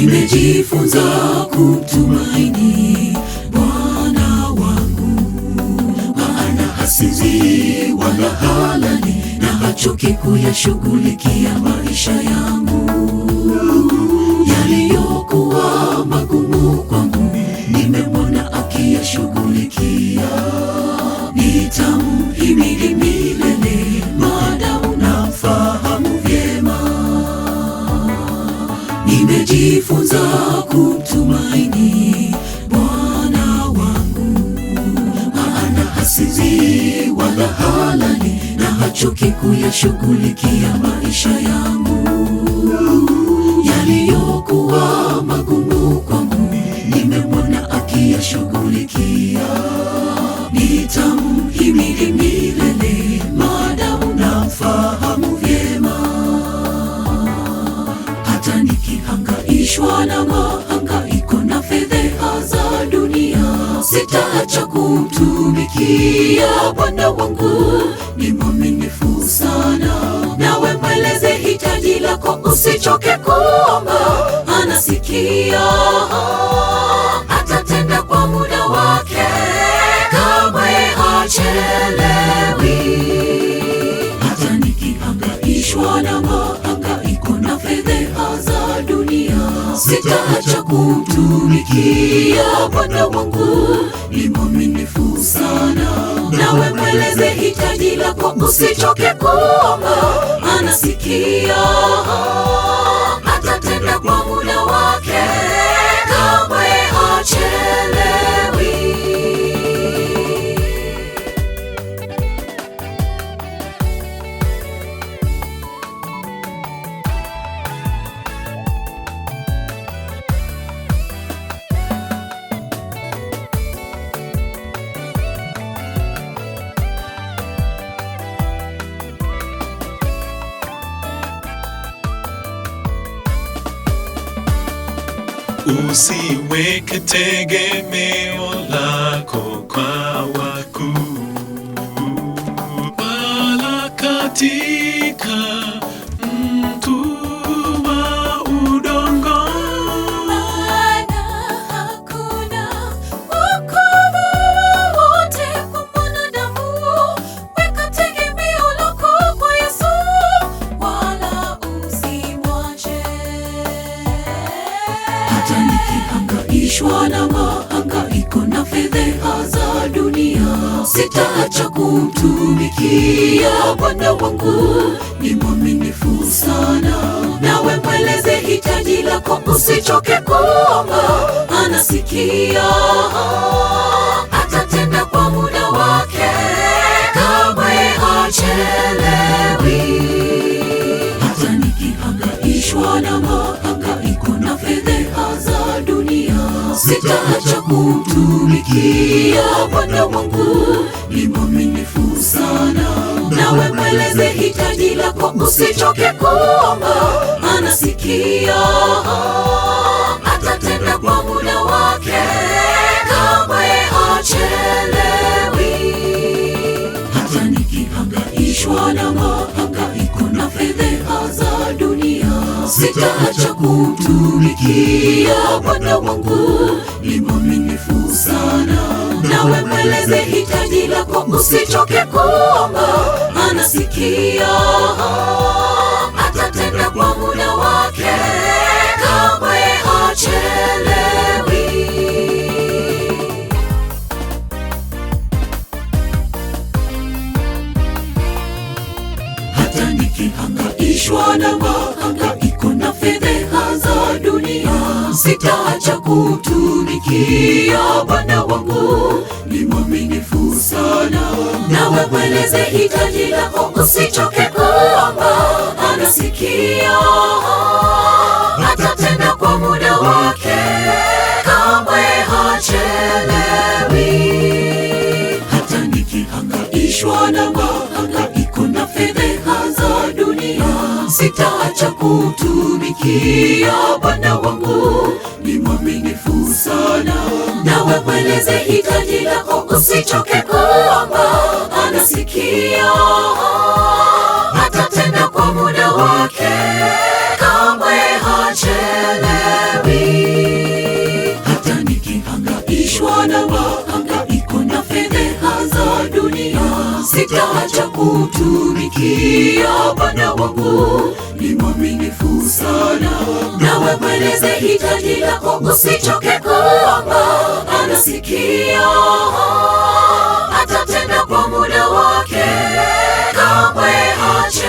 Nimejifunza kumtumaini Bwana wangu, maana hasinzii wala halali na hachoki kuyashughulikia maisha yangu. Yaliyokuwa magumu kwangu nimemwona akiyashughulikia. Nitamhimidi milele maadamu namfahamu vyema. Nimejifunza kumtumaini Bwana wangu, maana hasinzii wala halali na hachoki kuyashughulikia maisha yangu. Yaliyokuwa magumu kwangu nimemwona akiyashughulikia. Nitamhimidi milele maadamu namfahamu vyema. Hata nikihangaishwa na mahangaiko na fedheha za dunia, sitaacha kumtumikia Bwana wangu, ni mwaminifu sana. Nawe mweleze hitaji lako, usichoke kuomba, anasikia. Atatenda kwa muda wake, kamwe hachelewi. Hata nikihangaishwa na mahangaiko na fedheha za dunia, sitaacha kumtumikia Bwana wangu, ni mwaminifu sana. Nawe mweleze hitaji lako, usichoke kuomba, anasikia. Atatenda kwa muda wake, kamwe hachelewi. Usiweke tegemeo lako kwa wakuu, wala katika mtu wa udongo. Maana hakuna wokovu wowote kwa mwanadamu. Weka tegemeo lako kwa Yesu, wala usimwache. Hata nikihangaishwa na mahangaiko na fedheha za dunia, sitaacha kumtumikia Bwana wangu, ni mwaminifu sana. Nawe mweleze hitaji lako, usichoke kuomba, anasikia. Atatenda kwa muda wake, kamwe hachelewi. Hata nikihangaishwa na mahangaiko na fedheha za dunia, sitaacha kumtumikia Bwana wangu, ni mwaminifu sana. Nawe mweleze hitaji lako, usichoke kuomba, anasikia. Atatenda kwa muda wake, kamwe hachelewi. Hata nikihangaishwa na mahangaiko na fedheha za dunia, sitaacha kumtumikia Bwana wangu, ni mwaminifu sana. Nawe mweleze hitaji lako, usichoke kuomba, anasikia. Atatenda kwa muda wake, kamwe hachelewi. Hata nikihangaishwa na mahangaiko na fedheha za dunia, sitaacha kumtumikia Bwana wangu, ni mwaminifu sana. Nawe mweleze hitaji lako, usichoke kuomba, anasikia. Atatenda kwa muda wake, kamwe hachelewi. Hata nikihangaishwa na mahangaiko na fedheha za dunia, sitaacha kumtumikia Bwana wangu, ni mwaminifu sana. Nawe mweleze hitaji lako, usichoke kuomba, anasikia. Atatenda kwa muda wake, kamwe hachelewi. Sitaacha kumtumikia Bwana wangu, ni mwaminifu sana. Nawe mweleze hitaji lako, usichoke kuomba, anasikia, atatenda kwa muda wake, kamwe hache